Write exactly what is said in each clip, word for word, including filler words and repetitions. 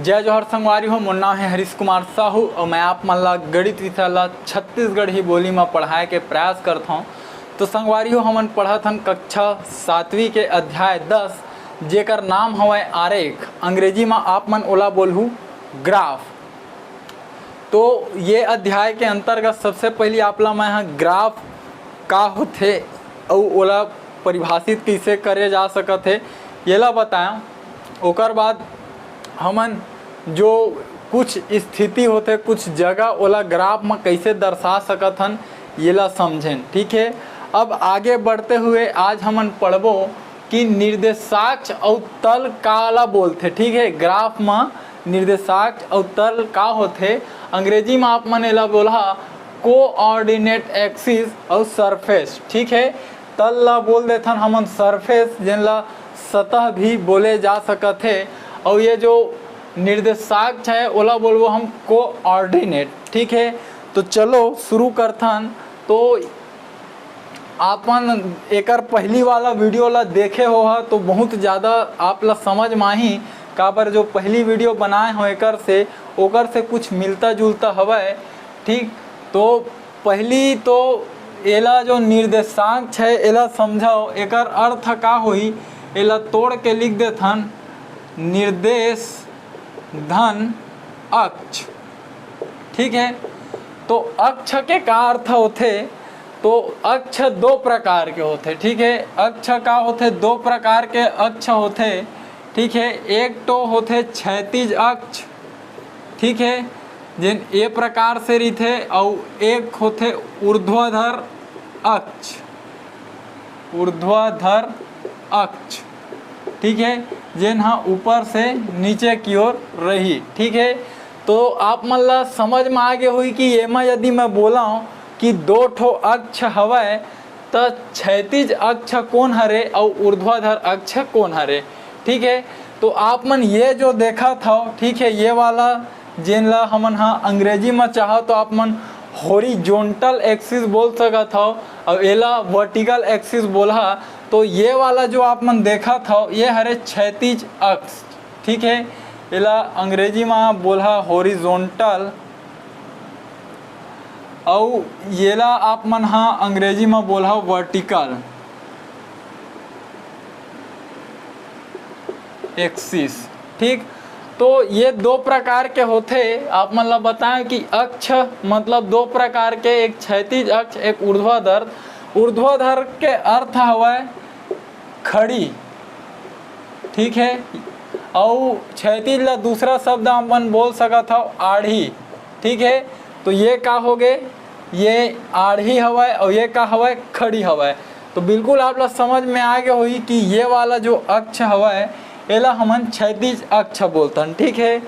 जय जोहार संगवारी हो, मोर नाम है हरीश कुमार साहू और मैं आप मन ला गणित विषय ला छत्तीसगढ़ी बोली में पढ़ाए के प्रयास करत हौं। तो संगवारी हो, हमन पढ़त हन कक्षा सातवीं के अध्याय दस, जेकर नाम हवय आरेख। अंग्रेजी में आप मन ओला बोलहू ग्राफ। तो ये अध्याय के अंतर्गत सबसे पहली आप ला मैं ह ग्राफ का होथे अउ ओला परिभाषित कइसे करे जा सकत हे, येला बताया। ओकर बाद हमन जो कुछ स्थिति होथे, कुछ जगह, ओला ग्राफ म कइसे दर्शा सकत हन, येला समझेन। ठीक है, अब आगे बढ़ते हुए आज हमन पढ़बो कि निर्देशाक्ष अउ तल काला बोलथे। ठीक है, ग्राफ म निर्देशाक्ष अउ तल का होथे? अंग्रेजी म आप मन एला बोलहा कोऑर्डिनेट एक्सिस अउ सरफेस। ठीक है, तल ला बोल देथन हमन सरफेस, जेन ला सतह भी बोले जा सकत हे। अउ ये जो निर्देशाक्ष है, ओला बोलबो हम कोऑर्डिनेट। ठीक है, तो चलो शुरू करथन। तो आपन एकर पहली वाला वीडियो ला देखे हो हा, तो बहुत ज़्यादा आप ला समझ में आही, काबर जो पहली वीडियो बनाए हो एकर से, ओकर से कुछ मिलता जुलता हवय। ठीक, तो पहली तो एला जो निर्देशांक है, एला समझाओ, एकर अर्थ का होही, एला तोड़ के लिख देथन, निर्देश धन अक्ष। ठीक है, तो अक्ष के का अर्थ होथे? तो अक्ष दो प्रकार के होथे। ठीक है, अक्ष का होथे? दो प्रकार के अक्ष होथे। ठीक है, एक तो होथे क्षैतिज अक्ष, ठीक है, जेन ए प्रकार से रहिथे, अउ एक होथे ऊर्ध्वाधर अक्ष, ऊर्ध्वाधर अक्ष। ठीक है, जेन ह ऊपर से नीचे की ओर रही। ठीक है, तो आप मन ला समझ में आ गे होही कि एमा यदि मैं बोलाऊँ कि दो ठो अक्ष हवय, त क्षैतिज अक्ष कोन हरे अउ ऊर्ध्वाधर अक्ष कोन हरे। ठीक है, तो आप मन ये जो देखत हव, ठीक है, ये वाला जेन ला हमन ह अंग्रेजी म चाहो तो आप मन हॉरिजॉन्टल एक्सिस बोल सकत हव, अउ एला वर्टिकल एक्सिस बोलहा। तो ये वाला जो आप मन देखत हव, ये हरे क्षैतिज अक्ष। ठीक है, एला अंग्रेजी म बोलहा हॉरिजॉन्टल, अउ येला आप मन ह अंग्रेजी म बोलहा वर्टिकल एक्सिस। ठीक, तो ये दो प्रकार के होथे। आप मन ला बताएं कि अक्ष मतलब दो प्रकार के, एक क्षैतिज अक्ष, एक ऊर्ध्वाधर। ऊर्ध्वाधर के अर्थ हवय खड़ी, ठीक है, अउ क्षैतिज ला दूसरा शब्द आप मन बोल सकत हव आढ़ी। ठीक है, तो ये का हो गे? ये आढ़ी हवय अउ ये का हवय? खड़ी हवय। तो बिल्कुल आप ला समझ में आ गे होही कि ये वाला जो अक्ष हवय, एला हमन क्षैतिज अक्ष बोलथन। ठीक है,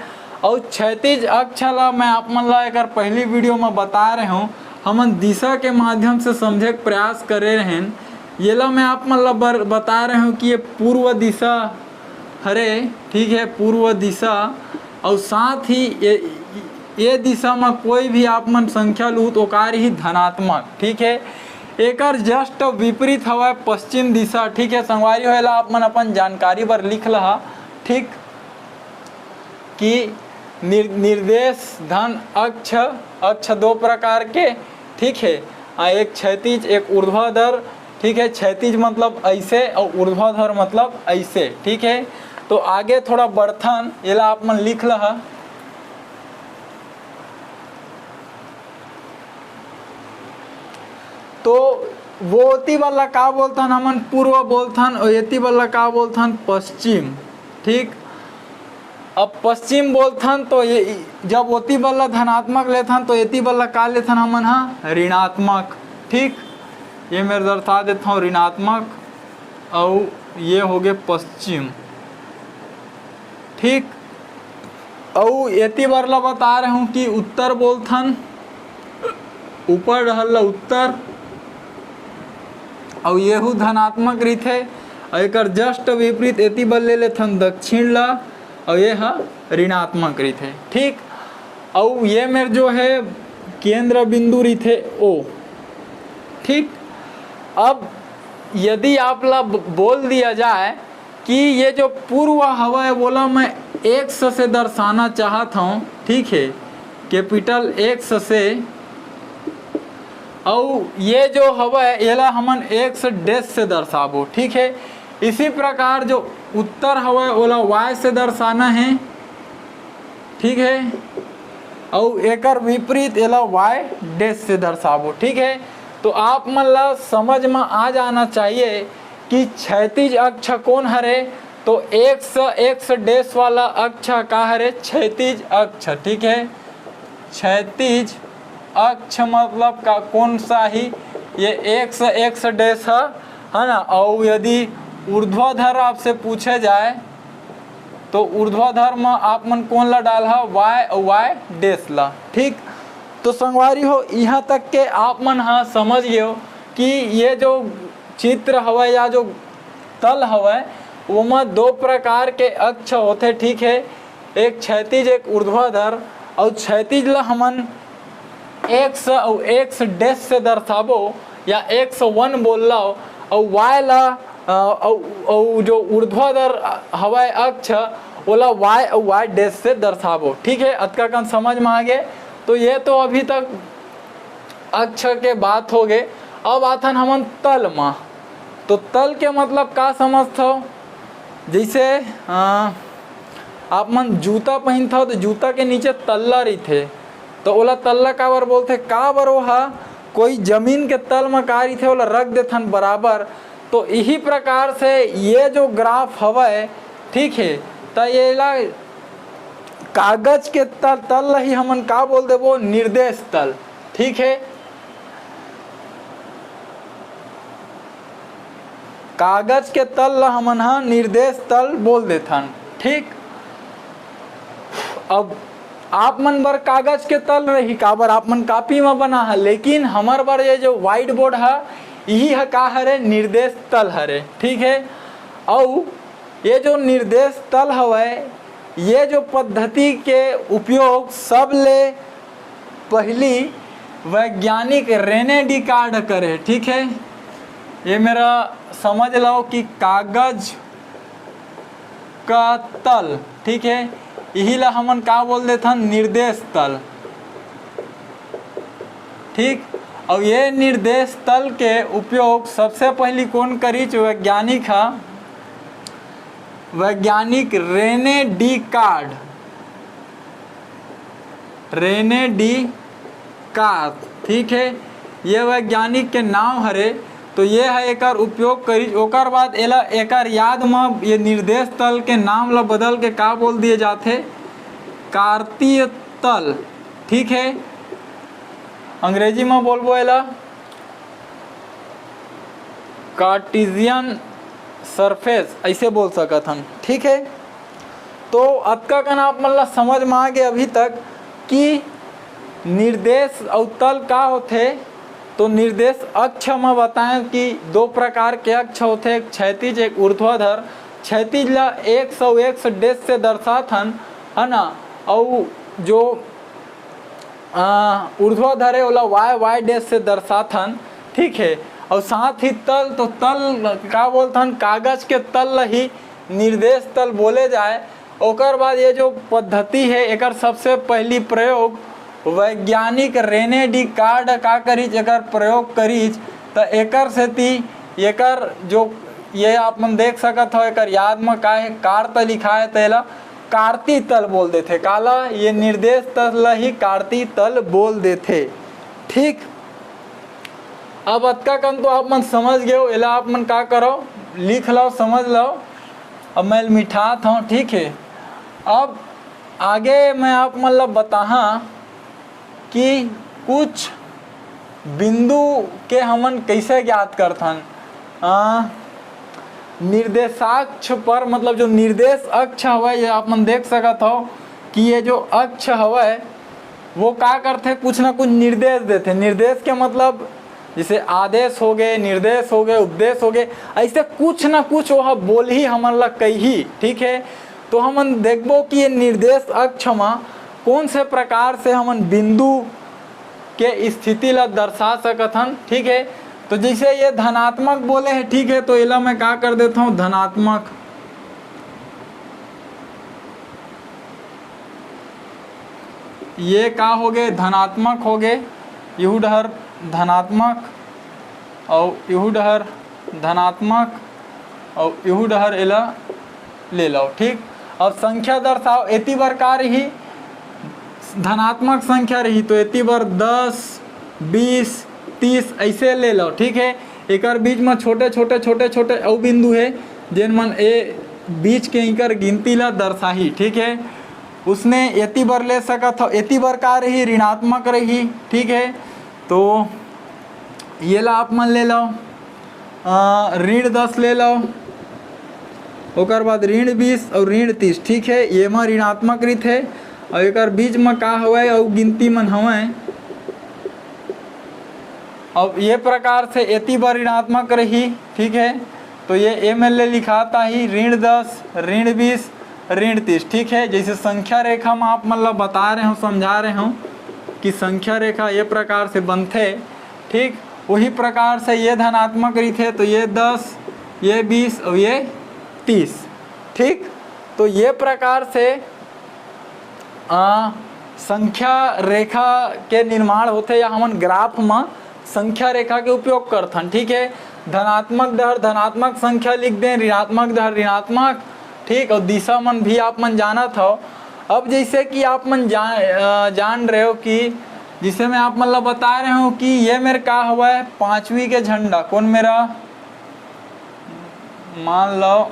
अउ क्षैतिज अक्ष ला मैं आप मन ला एकर पहली वीडियो में बता रहे हूँ, हमन दिशा के माध्यम से समझे के प्रयास करे रहेन। येला मैं आप मन ला बर-, बता रहे हूँ कि ये पूर्व दिशा हरे, ठीक है, पूर्व दिशा, अउ साथ ही ये, ये दिशा में कोई भी आप मन संख्या लूत ओकार ही धनात्मक। ठीक है, एकर जस्ट विपरीत हवय पश्चिम दिशा। ठीक है, संगवारी हो, एला आप मन अपन जानकारी बर लिख लहा। ठीक, कि निर-, निर्देश धन अक्ष, अक्ष दो प्रकार के, ठीक है, आ, एक क्षैतिज, एक ऊर्ध्वाधर। ठीक है, क्षैतिज मतलब ऐसे अउ ऊर्ध्वाधर मतलब ऐसे। ठीक है, तो आगे थोड़ा बढ़थन, एला आप मन लिख लहा। तो वो ओती वाला का बोलथन, हमन पूर्व बोलथन, अउ एती वाला का बोलथन, पश्चिम। ठीक, अब पश्चिम बोलथन तो ये, जब ओती बल्ला धनात्मक लेथन तो एती बल्ला का लेथन हमन हा? ऋणात्मक। ठीक, ये मेर दर्शा देथव ऋणात्मक, अउ ये हो गे पश्चिम। ठीक, अउ एती बर ला बता रहे हूँ कि उत्तर बोलथन, ऊपर डहर ला उत्तर, अउ येहू धनात्मक रहिथे। अउ एकर जस्ट विपरीत एती बर ले लेथन दक्षिण ला, अउ ये ह ऋणात्मक रहिथे। ठीक, अउ ये मेर जो है केंद्र बिंदु रहिथे ओ। ठीक, अब यदि आप ला ब-, बोल दिया जाए कि ये जो पूर्व हवय, ओला मैं एक्स से दर्शाना चाहत हौं, ठीक है, कैपिटल एक्स से। अउ ये जो हवय, एला हमन एक्स डैश से दर्शाबो, ठीक है। इसी प्रकार जो उत्तर हवय, ओला वाई से दर्शाना है, ठीक है, अउ एकर विपरीत एला वाई डैश से दर्शाबो, ठीक है। तो आप मन ला समझ म आ जाना चाहिए कि क्षैतिज अक्ष कौन हरे। तो एक्स, एक्स डैश वाला अक्ष का हरे? क्षैतिज अक्ष, ठीक है। क्षैतिज अक्ष मतलब का, कौन सा ही? ये एक्स, एक्स डैश ह, है ना। अउ यदि ऊर्ध्वाधर आपसे पूछे जाए, तो ऊर्ध्वाधर म आप मन कौन ला डालहा? वाई अउ वाई डैश ला, ठीक। तो संगवारी हो, यहाँ तक के आप मन ह समझ गए हो कि ये जो चित्र हवय या जो तल हवय, ओमा दो प्रकार के अक्ष होथे, ठीक है, एक क्षैतिज, एक ऊर्ध्वाधर। अउ क्षैतिज ला हमन एक्स अउ एक्स डैश से दर्शाबो या एक्स वन बोल लाओ, अउ वाई ला, अ, अउ, अउ जो ऊर्ध्वाधर हवय अक्ष, ओला वाई अउ वाई डैश से दर्शाबो, ठीक है। अतका कन समझ में आ गे। तो ये तो अभी तक अक्ष के बात हो गे। अब आथन हमन तल मा। तो तल के मतलब का समझथव? जैसे, अ, आप मन जूता पहिनथव तो जूता के नीचे तल्ला रहिथे, तो ओला तल्ला काबर बोलथे? काबर ओहा कोई जमीन के तल म का रहिथे, ओला रख देथन बराबर। तो इही प्रकार से ये जो ग्राफ हवय, ठीक है, त येला कागज के तल, तल ला ही हमन का बोल देबो? निर्देश तल, ठीक है। कागज के तल ला हमन ह निर्देश तल बोल देथन, ठीक। अब आप मन बर कागज के तल रही, काबर आप मन कॉपी म बना ह, लेकिन हमर बर ये जो व्हाइट बोर्ड ह, इही ह का हरे? निर्देश तल हरे, ठीक है। अउ ये जो निर्देश तल हवय, ये जो पद्धति के उपयोग सबले पहली वैज्ञानिक रेने डिकार्ड करे, ठीक है। ये मेरा समझ लो कि कागज का तल, ठीक है, यही ला हमन का बोल देथन? निर्देश तल, ठीक। अब ये निर्देश तल के उपयोग सबसे पहली कौन करिच? वैज्ञानिक हा, वैज्ञानिक रेने डिकार्ड, रेने डिकार्ड, ठीक है, ये वैज्ञानिक के नाम हरे। तो ये है एकर उपयोग करिच। ओकर बाद एला, एकर याद म ये निर्देश तल के नाम ला बदल के का बोल दिए जाथे? कार्तीय तल, ठीक है, अंग्रेजी म बोलबो एला कार्टेशियन सरफेस, ऐसे बोल सकत हन, ठीक है। तो अतका कन आप मन ला समझ में आ गे अभी तक कि निर्देश अउ तल का होथे। तो निर्देश अक्ष म बताएं कि दो प्रकार के अक्ष होथे, एक क्षैतिज, एक ऊर्ध्वाधर। क्षैतिज ला एक्स अउ एक्स डैश से दर्शात हन, है ना, अउ जो अ, ऊर्ध्वाधर हे, ओला वाई, वाई डैश से दर्शाथन, ठीक है। और साथ ही तल, तो तल का बोलथन? कागज के तल ल ही निर्देश तल बोले जाए। ओकर बाद ये जो पद्धति है, एकर सबसे पहली प्रयोग वैज्ञानिक रेने डिकार्ड का करिच, एकर प्रयोग करिच। त एकर सेती एकर जो ये आप मन देख सकत हो, एकर याद म का है, कार्त लिखा है, तेला कार्ती तल बोल देथे। काला? ये निर्देश तल ल ही कार्ती तल बोल देथे। ठीक, अब अतका कन तो आप मन समझ गए हो, एला आप मन का करो, लिख लो, समझ लो। अब मैं मिठात हूँ, ठीक है। अब आगे मैं आप मन ल बताहा कि कुछ बिंदु के हमन कइसे ज्ञात करथन। आ, निर्देशाक्ष पर, मतलब जो निर्देश अक्ष हवय, ये आप मन देख सकत हो कि ये जो अक्ष हवय, वो का करथे, कुछ ना कुछ निर्देश देथे। निर्देश के मतलब जैसे आदेश हो गए, निर्देश हो गए, उपदेश हो गए, ऐसे कुछ ना कुछ वो बोलही, हमन ला कही, ठीक है। तो हमन देखबो कि ये निर्देश अक्ष मा कौन से प्रकार से हमन बिंदु के स्थिति ला दर्शा सकत हन, ठीक है। तो जैसे ये धनात्मक बोले है, ठीक है, तो एला मैं का कर देता हूँ, धनात्मक, ये का होगे, धनात्मक होगे, इहू डहर धनात्मक, अउ इहू डहर धनात्मक, अउ इहू डहर एला ले लव, ठीक। अब संख्या दर्शाव, एती बर का रही, धनात्मक संख्या रही, तो एती बर दस, बीस, तीस ऐसे ले लव, ठीक है। एकर बीच में छोटे छोटे छोटे छोटे अउ बिंदु है, जेन मन ए बीच के इकर गिनती ला दर्शाही, ठीक है। उसने एती बर ले सकत हो, एती बर का रही, ऋणात्मक रही, ठीक है। तो ये ला आप मन ले लव, अ, ऋण दस ले लव, ओकर बाद ऋण बीस अउ ऋण तीस, ठीक है। ये म ऋणात्मक रहिथे, अउ एकर बीच म का हवय अउ गिनती मन हवय। अब ये प्रकार से एती बर ऋणात्मक रही, ठीक है। तो ये एम एल ए लिखात आही, ऋण दस, ऋण बीस, ऋण तीस, ठीक है। जैसे संख्या रेखा म आप मन ला बता रहे हो, समझा रहे हो कि संख्या रेखा ये प्रकार से बनथे, ठीक। वही प्रकार से ये धनात्मक रहिथे, तो ये दस, ये बीस और ये तीस, ठीक। तो ये प्रकार से, आ, संख्या रेखा के निर्माण होथे, या हमन ग्राफ म संख्या रेखा के उपयोग करथन, ठीक है। धनात्मक डहर धनात्मक संख्या लिख दें, ऋणात्मक डहर ऋणात्मक, ठीक। और दिशा मन भी आप मन जानत हो। अब जैसे कि आप मन जान, अ, जान रहे हो कि जैसे मैं आप मन ला बता रहे हूँ कि ये मेर का हवय, पाँचवीं के झंडा, कौन मेरा, मान लो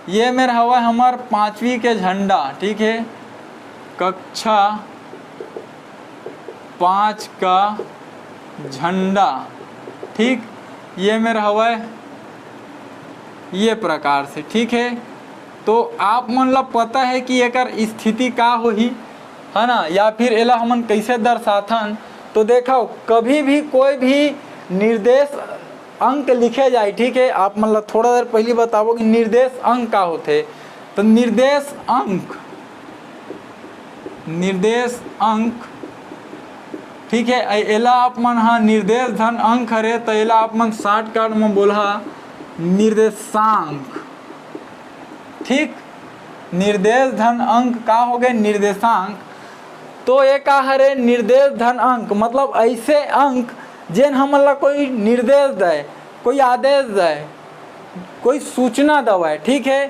ये मेर हवय हमर पाँचवीं के झंडा, ठीक है, कक्षा पाँच का झंडा, ठीक। ये मेर हवय ये प्रकार से, ठीक है। तो आप मन ला पता है कि एकर स्थिति का होही, है ना, या फिर एला हमन कैसे दर्शाथन। तो देखो, कभी भी कोई भी निर्देश अंक लिखे जाए, ठीक है। आप मन ला थोड़ा देर पहली बताबो कि निर्देश अंक का होथे। तो निर्देश अंक, निर्देश अंक, ठीक है, ए-, एला आप मन हा निर्देश धन अंक हरे, तो एला आप मन शॉर्टकट में बोलहा निर्देशांक, ठीक। निर्देश धन अंक का होगे, निर्देशांक। तो ये का हरे, निर्देश धन अंक, मतलब ऐसे अंक जेन हमन ला कोई निर्देश दे, कोई आदेश दे, कोई सूचना दवय, ठीक है।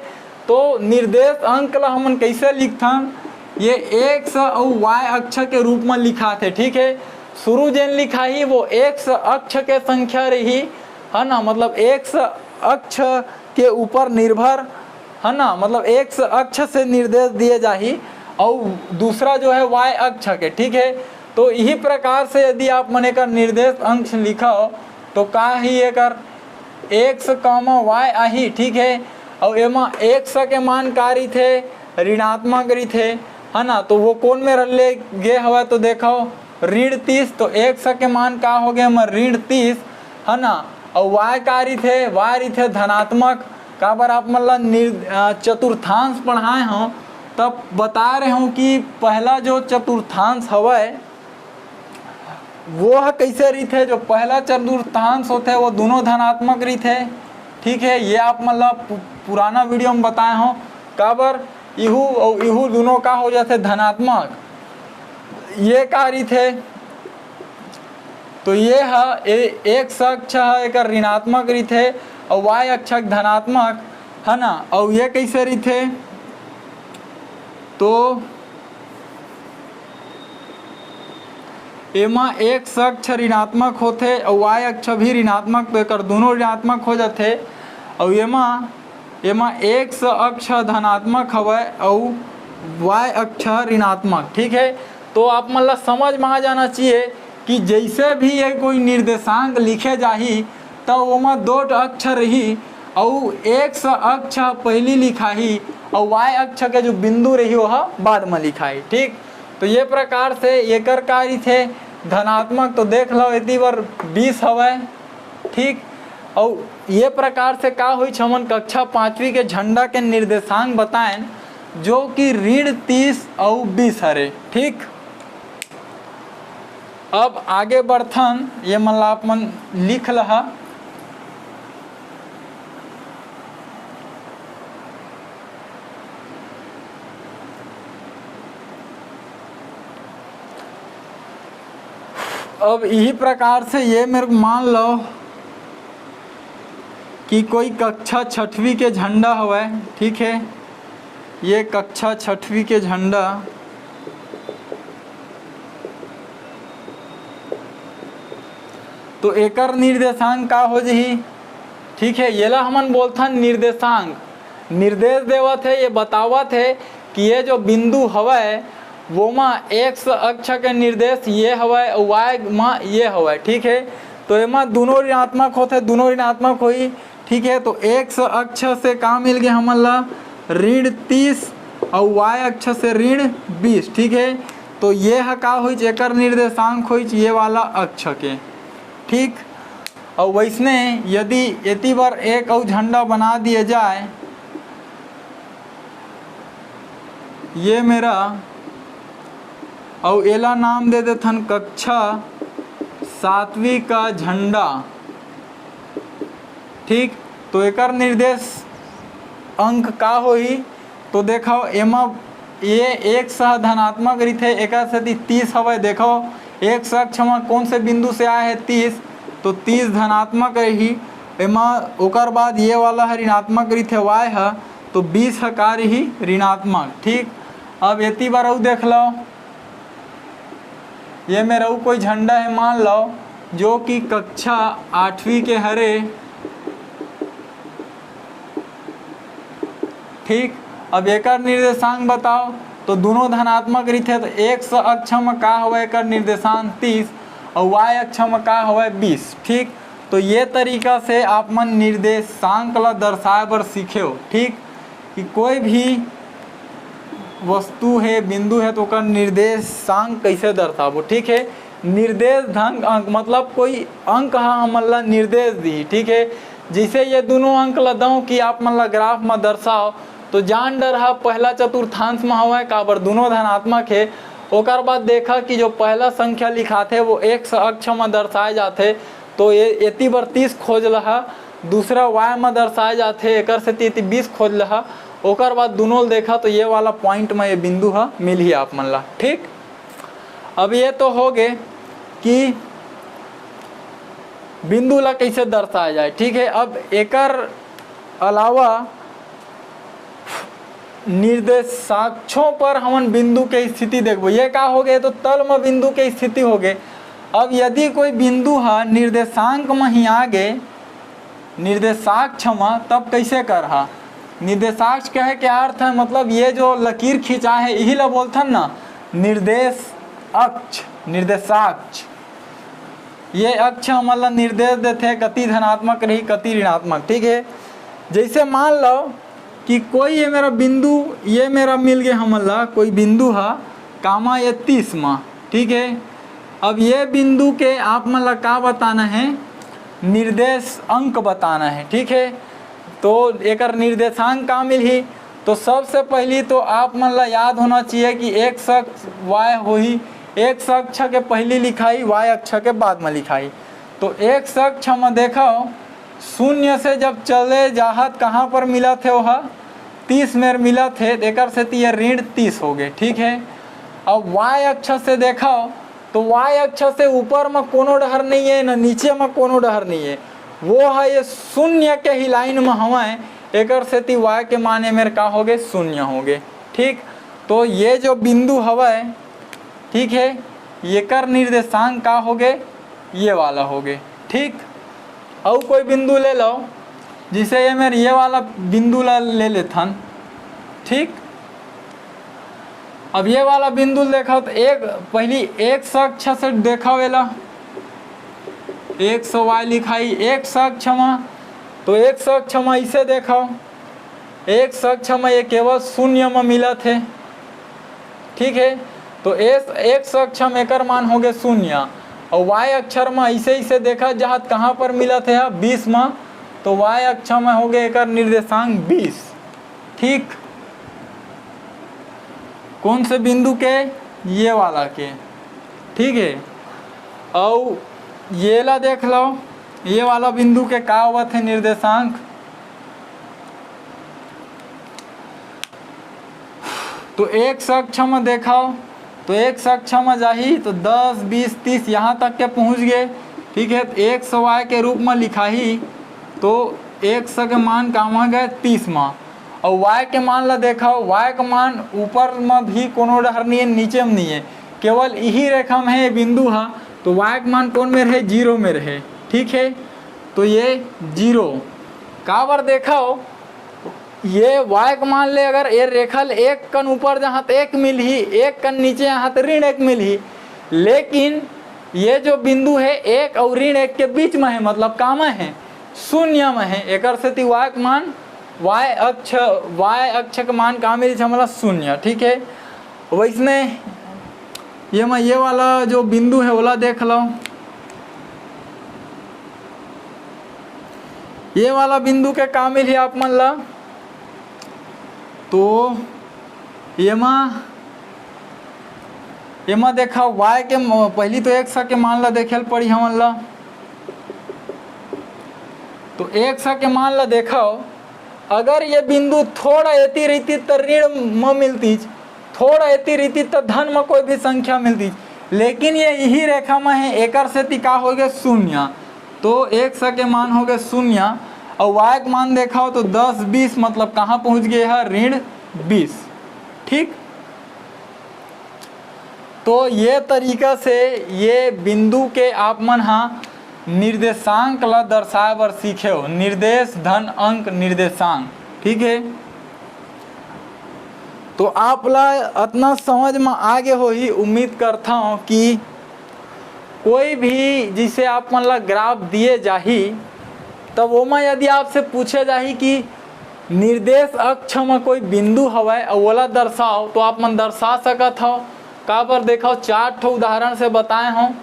तो निर्देश अंक ला हमन कैसे लिखथन, ये एक्स अउ वाई अक्ष के रूप में लिखाथे, ठीक है। शुरू जेन लिखाही वो एक्स अक्ष के संख्या रही, है ना, मतलब एक्स अक्ष के ऊपर निर्भर, है ना, मतलब एक्स अक्ष से निर्देश दिए जाही, और दूसरा जो है वाई अक्ष के, ठीक है। तो यही प्रकार से यदि आप मन एकर निर्देश अंक लिखो तो का ही एकर एक्स कॉमा वाई आही, ठीक है। और एमा एक्स के मान का रहिथे, ऋणात्मक रहिथे, है ना। तो वो कौन में ले गे हवय, तो देखो ऋण तीस, तो एक्स के मान का हो गए हमर ऋण तीस, है ना। और वाई का रहिथे, वाई रहिथे धनात्मक। काबर आप मन ला निर-, अ, चतुर्थांश पढ़ाए हों, तब बता रहे हों कि पहला जो चतुर्थांश हवय वो ह कैसे रहिथे, जो पहला चतुर्थांश होथे वो दोनों धनात्मक रहिथे, ठीक है। ये आप मन ला पु-, पुराना वीडियो में बताए हों, काबर इहू अउ इहू दोनों का हो जाथे धनात्मक। ये का रहिथे, तो ये ह ए-, एक्स अक्ष ह एकर ऋणात्मक रहिथे अउ वाई अक्ष ह धनात्मक, है ना। अउ ये कैसे रहिथे, तो एमा एक्स अक्ष ऋणात्मक होथे अउ वाई अक्ष भी ऋणात्मक, तो एकर दोनों ऋणात्मक हो जाथे। अउ एमा, एमा एक्स अक्ष धनात्मक हवय अउ वाई अक्ष ऋणात्मक, ठीक है। तो आप मन ला समझ में आ जाना चाहिए कि जैसे भी ये कोई निर्देशांक लिखे जाही, त ओमा दो ठो अक्ष रही, अउ एक्स अक्ष पहिली लिखाही अउ वाई अक्ष के जो बिंदु रही ओहा बाद में लिखाही, ठीक। तो ये प्रकार से एकर का रहिथे धनात्मक, तो देख लो एती बर बीस हवय, ठीक। अउ ये प्रकार से का होइच, हमन कक्षा पाँचवीं के झंडा के निर्देशांक बताएन, जो कि ऋण तीस अउ बीस हरे, ठीक। अब आगे बढ़थन, ये मन ला आप मन लिख लहा। अब यही प्रकार से ये मेरे को मान लो कि कोई कक्षा छठवीं के झंडा हवय, ठीक है, ये कक्षा छठवीं के झंडा, तो एकर निर्देशांक का हो जही? ठीक है, येला हमन बोलथन निर्देशांक। निर्देश देवत है, ये बतावत है कि ये जो बिंदु हवय, वोमा एक्स अक्ष के निर्देश ये हवय, वाई मा ये हवय, ठीक है। तो एमा दोनों ऋणात्मक होथे, दोनों ऋणात्मक होही, ठीक है। तो एक्स अक्ष से का मिल गए हमन ला? ऋण तीस, और वाई अक्ष से ऋण बीस, ठीक है। तो ये ह का होइच, एकर निर्देशांक होइच ये वाला अक्ष के, ठीक। और वैसने यदि एती बर एक अउ झंडा बना दिए जाए, ये मेरा, और एला नाम दे देथन कक्षा सातवीं का झंडा, ठीक। तो एकर निर्देश अंक का होही? तो देखो, एमा ये एक्स ह धनात्मक रहिथे, एकर सेती तीस हवय। देखो, एक्स अक्ष म कौन से बिंदु से आए हे? तीस, तो तीस धनात्मक रही। एमा ओकर बाद ये वाला ह ऋणात्मक रहिथे, वाई ह, तो बीस ह का रही? ऋणात्मक, ठीक। अब एती बर अउ देख लो, ये मेर अउ कोई झंडा है मान लो, जो कि कक्षा आठवीं के हरे, ठीक। अब एकर निर्देशांक बताओ, तो दोनों धनात्मक रहिथे, तो एक्स अक्ष म का हवय एकर निर्देशांक? तीस, और वाई अक्ष म का हवय? बीस, ठीक। तो ये तरीका से आप मन निर्देशांक ला दर्शाए बर सीखे हो, ठीक, कि कोई भी वस्तु है, बिंदु है, तो ओकर निर्देशांक कैसे दर्शाबो, ठीक है। निर्देश धन अंक, मतलब कोई अंक ह हमन ला निर्देश दी, ठीक है। जैसे ये दोनों अंक ला दऊं कि आप मन ला ग्राफ म दर्शाओ, तो जान डरहा पहला चतुर्थांश म हवय, काबर दोनों धनात्मक है। ओकर बाद देखा कि जो पहला संख्या लिखाथे वो एक्स अक्ष म दर्शाए जाथे, तो ये एती बर तीस खोज लहा, दूसरा वाई म दर्शाए जाथे, एकर सेती एती बीस खोज लहा। ओकर बाद दुनो ल देखा तो ये वाला पॉइंट म ये बिंदु ह मिलही आप मन ला, ठीक। अब ये तो हो गे कि बिंदु ला कैसे दर्शाया जाए, ठीक है। अब एकर अलावा निर्देशाक्षों पर हमन बिंदु के स्थिति देखबो। ये का हो गए? तो तल म बिंदु के स्थिति हो गए। अब यदि कोई बिंदु ह निर्देशांक म ही आ गे, निर्देशाक्ष म, तब कैसे करहा? निर्देशाक्ष कहे के अर्थ है, मतलब ये जो लकीर खिंचा है, यही ला बोलथन ना निर्देश अक्ष, निर्देशाक्ष। ये अक्ष हमन ला निर्देश देथे, कति धनात्मक रही, कति ऋणात्मक, ठीक है। जैसे मान लो कि कोई ये मेरा बिंदु, ये मेरा मिल गए हमन ला कोई बिंदु हा, कामा ये तीस मा, ठीक है। अब ये बिंदु के आप मन ला का बताना है? निर्देश अंक बताना है, ठीक है। तो एकर निर्देशांक का मिलही? तो सबसे पहली तो आप मन ला याद होना चाहिए कि एक्स अक्ष वाई होही, एक्स अक्ष के पहली लिखाई, वाई अक्ष के बाद में लिखाई। तो एक्स अक्ष में देखो, शून्य से जब चले जाहत, कहाँ पर मिलत हे? ओहा तीस मेर मिलत हे, एकर सेती ये ऋण तीस हो गए, ठीक है। अब वाई अक्ष से देखो, तो वाई अक्ष से ऊपर म कोनो डहर नहीं है, न नीचे म कोनो डहर नहीं है, वो है ये शून्य के ही लाइन म हवय, एकर सेती वाई के मान ए मेर का हो गए? शून्य हो गए, ठीक। तो ये जो बिंदु हवय, ठीक है, एकर निर्देशांक का हो गए? ये वाला हो गए, ठीक। अउ कोई बिंदु ले लो, जैसे ये मेर ये वाला बिंदु ला ले लेथन, ठीक। अब ये वाला बिंदु देखो तो एक पहली एक्स अक्ष से देखो, एला एक्स वाई लिखाई एक्स अक्ष मा, तो एक्स अक्ष मा इसे देखो, एक्स अक्ष मा ये केवल शून्य मा मिलत हे, ठीक है। तो एस एक्स अक्ष मा एकर मान हो गए शून्य, और वाई अक्षर मा इसे इसे देखा जाहत कहाँ पर मिलत हे? बीस मा। तो वाई अक्ष मा हो गए एकर निर्देशांक बीस, ठीक। कौन से बिंदु के? ये वाला के, ठीक है। अउ ये ला देख लो, ये वाला बिंदु के का होवत हे निर्देशांक? तो एक्स अक्ष में देखो, तो x अक्ष म जाही तो दस, बीस, तीस यहाँ तक के पहुँच गे। ठीक है, तो x y के रूप म लिखाही तो x के मान का म गे, तीस म। अउ y के मान ला देखव, y के मान ऊपर म भी कोनो डहर नहीं है, नीचे म नहीं है, केवल इही रेखा म है ये बिंदु ह। तो y के मान कौन में रहे? जीरो में रहे। ठीक है, तो ये जीरो काबर देखव, ये y के मान ले अगर ये रेखा ले एक कन ऊपर जहाँ त एक मिलही, एक कन नीचे यहाँ त ऋण एक मिलही, लेकिन ये जो बिंदु है एक अउ ऋण एक के बीच में है, मतलब का में है? शून्य में है। एकर सेती y के मान, y अक्ष, y अक्ष के मान का मिलही हमला? शून्य। ठीक है, वैसने ये में ये वाला जो बिंदु है ओला देख लो, ये वाला बिंदु के का मिलही आप मन ला? तो एमा, एमा देखा y के म-, पहली तो x के मान ला देखे ल पड़ी हमन ला। तो x के मान ला देखव, अगर ये बिंदु थोड़ा एती रहितिस त ऋण म मिलतिस, थोड़ा एती रहितिस त धन म कोई भी संख्या मिलतिस, लेकिन ये इही रेखा म है, एकर सेती का हो गे? शून्य। तो x के मान हो गे शून्य, अउ y के मान देखव तो दस, बीस, मतलब कहाँ पहुँच गे ह? ऋण बीस। ठीक, तो ये तरीका से ये बिंदु के आप मन हा निर्देशांक ला दर्शाए बर सीखे हो, निर्देश धन अंक निर्देशांक। ठीक है, तो आप ला अतना समझ में आगे होही, उम्मीद करता हूँ कि कोई भी जिसे आप मन ला ग्राफ दिए जाही, तब ओमा यदि आपसे पूछे जाही कि निर्देश अक्ष म कोई बिंदु हवय अउ ओला दर्शाओ, तो आप मन दर्शा सकत हव। काबर देखव, चार ठो उदाहरण से बताए हव,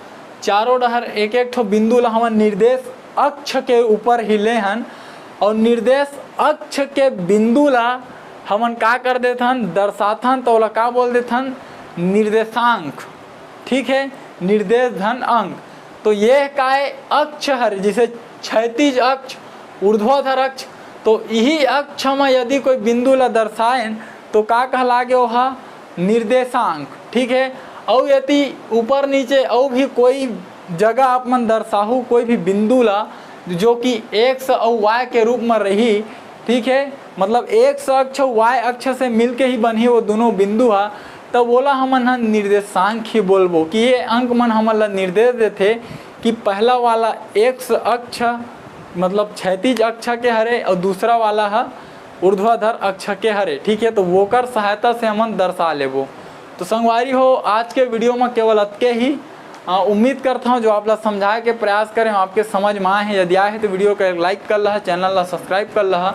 चारों डहर एक एक ठो बिंदु ला हमन निर्देश अक्ष के ऊपर ही ले हन, अउ निर्देश अक्ष के बिंदु ला हमन का कर देथन? दर्शाथन, तो ओला का बोल देथन? निर्देशांक। ठीक है, निर्देश धन अंक। तो ये काय अक्ष हरे, जैसे क्षैतिज अक्ष, ऊर्ध्वाधर अक्ष, तो इही अक्ष म यदि कोई बिंदु ला दर्शाएन तो का कहलागे? ओहा निर्देशांक। ठीक है, अउ यदि ऊपर नीचे अउ भी कोई जगह आप मन दर्शाहू कोई भी बिंदु ला, जो कि एक्स अउ वाई के रूप म रही, ठीक है, मतलब एक्स अक्ष अउ वाई अक्ष से मिलके ही बनही वो दोनों बिंदु हा, तब ओला हमन ह निर्देशांक ही बोलबो कि ये अंक मन हमन ला निर्देश देथे कि पहला वाला एक्स अक्ष मतलब क्षैतिज अक्ष के हरे अउ दूसरा वाला ह ऊर्ध्वाधर अक्ष के हरे, ठीक है, तो वोकर सहायता से हमन दर्शा लेबो। तो संगवारी हो, आज के वीडियो म केवल अतके ही। आ, उम्मीद करता हूँ जो आप ला समझाए के प्रयास करें, आपके समझ में आए हैं। यदि आए हैं तो वीडियो को एक लाइक कर लहा, चैनल ला सब्सक्राइब कर लहा,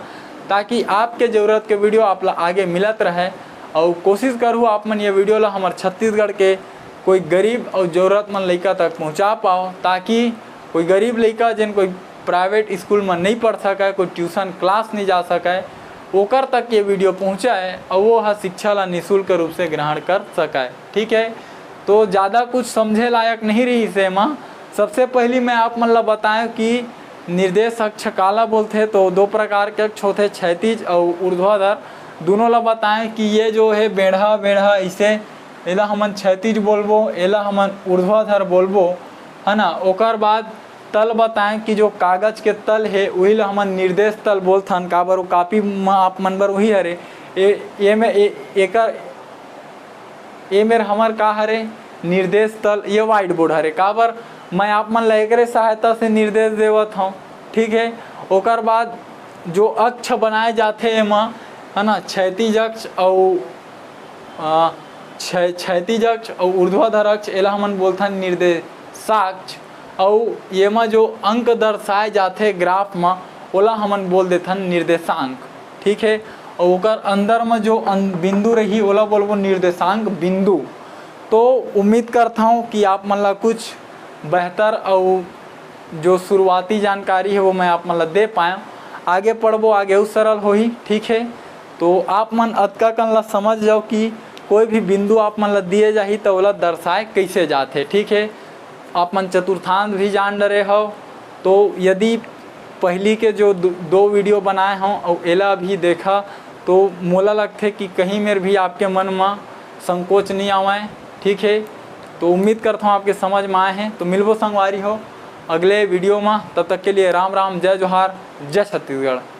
ताकि आपके जरूरत के वीडियो आप ला आगे मिलत रहे। और कोशिश करूँ आप मन ये वीडियो ला हमर छत्तीसगढ़ के कोई गरीब और जरूरतमंद लइका तक पहुँचा पाओ, ताकि कोई गरीब लइका जेन कोई प्राइवेट स्कूल में नहीं पढ़ सके, कोई ट्यूशन क्लास नहीं जा सके, ओकर तक ये वीडियो पहुँचाए और वो ह शिक्षा ला निःशुल्क रूप से ग्रहण कर सके। ठीक है, तो ज़्यादा कुछ समझे लायक नहीं रही इसे म। सबसे पहली मैं आप मन ला बताएं कि निर्देश अक्ष काला बोलथे। तो दो प्रकार के अक्ष होथे, क्षैतिज और ऊर्ध्वाधर। दोनों ला बताएं कि ये जो है बेढ़ा बेढ़ा इसे, एला हमन क्षैतिज बोलबो, एला हमन ऊर्ध्वाधर बोलबो, है ना। ओकर बाद तल बताएं कि जो कागज के तल है वही ला हमन निर्देश तल बोलथन। काबर वो कॉपी म आप मन बर वही हरे। ए, ये में ए, एकर ए मेर हमर का हरे? निर्देश तल। ये व्हाइट बोर्ड हरे, काबर मैं आप मन ला एकरे सहायता से निर्देश देवत हूँ। ठीक है, ओकर बाद जो अक्ष बनाए जाथे एमा, है ना, क्षैतिज अक्ष अउ, अ, क्षै-, क्षैतिज अक्ष अउ ऊर्ध्वाधर अक्ष, एला हमन बोलथन निर्देशाक्ष। अउ एमा जो अंक दर्शाए जाथे ग्राफ म, ओला हमन बोल देथन निर्देशांक। ठीक है, अउ ओकर अंदर म जो अन-, बिंदु रही, ओला बोलबो निर्देशांक बिंदु। तो उम्मीद करता हूँ कि आप मन ला कुछ बेहतर अउ जो शुरुआती जानकारी है वो मैं आप मन ला दे पाया। आगे पढ़बो, आगे अउ सरल होही। ठीक है, तो आप मन अतका कन ला समझ जाओ कि कोई भी बिंदु आप मन ला दिए जाही तो ओला दर्शाए कैसे जाथे। ठीक है, आप मन चतुर्थांश भी जान डरे हव। तो यदि पहली के जो दो, दो वीडियो बनाए हव अउ एला भी देखा, तो मोला लगथे कि कहीं मेर भी आपके मन म संकोच नहीं आवे। ठीक है, तो उम्मीद करता हूँ आपके समझ में आए हैं। तो मिलबो संगवारी हो अगले वीडियो में, तब तक के लिए राम राम, जय जोहार, जय छत्तीसगढ़।